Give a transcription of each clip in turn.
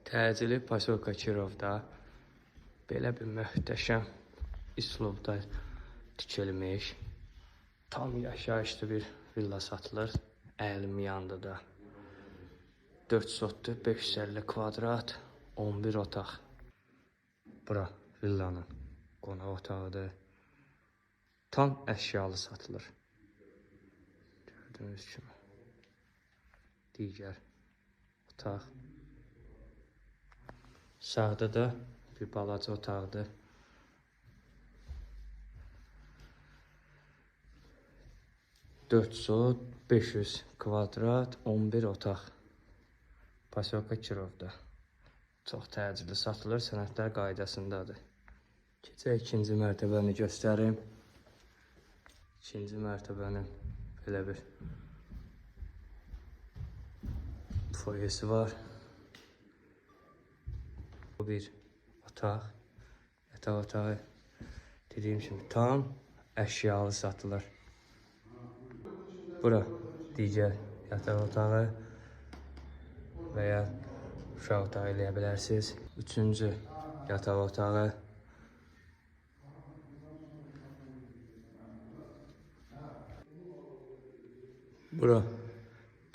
Təcili Pasoka Kirovda belə bir möhtəşəm üslubda tikilmiş, tam yaşayışlı bir villa satılır. Əlmiyandıda. 4 sotdur, 550 kvadrat, 11 otaq. Bura villanın qonaq otağıdır. Tam əşyalı satılır. Gördüyünüz kimi. Digər otaq. Sağda da bir balaca otaqdır. Dörd sot, 500 kvadrat, 11 otaq. Pasoka Kirovda. Çox təcili satılır, sənədlər qaydasındadır. Keçək ikinci mərtəbəni göstərim. İkinci mərtəbənin belə bir foyesi var. Bu bir otaq, yataq otağı. Dediyim kimi tam əşyalı satılır. Bura digər yataq otağı və ya uşaq otağı eləyə bilərsiniz. Üçüncü yataq otağı. Bura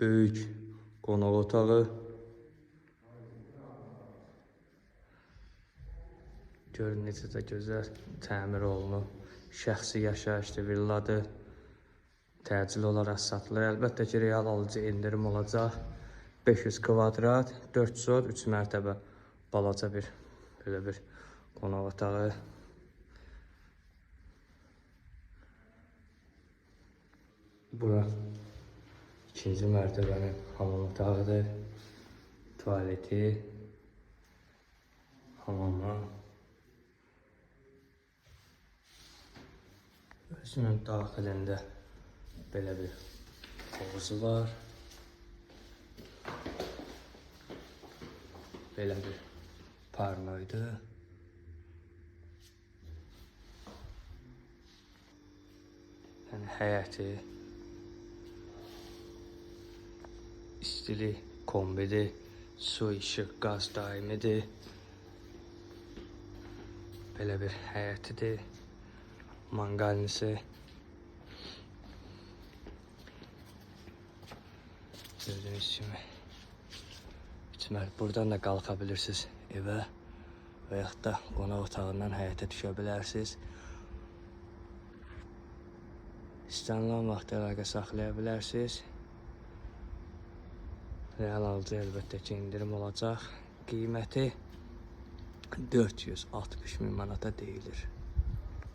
böyük qonaq otağı. Görün necə də gözəl təmir olunub. Şəxsi yaşayışlı villadır. Təcili olaraq satılır. Əlbəttə ki, real alıcı endirim olacaq. 500 kvadrat, 4 sot, 3 mərtəbə balaca bir belə bir qonaq otağı. Bura ikinci mərtəbənin hamam otağıdır. Tualeti, hamamı. Özünün daxilində belə bir hovuzu var. Belə bir parnoydu. Yəni həyəti, istilik kombidir, su, işıq, qaz daimidir. Belə bir həyətidir. Mangalnisi. Gördüyünüz kimi. Buradan da qalxa bilirsiniz evə və yaxud da qonaq otağından həyətə düşə bilərsiniz. İstənilən vaxt əlaqə saxlaya bilərsiniz. Real alıcı əlbəttə ki, indirim olacaq. Qiyməti 460 min manata deyilir.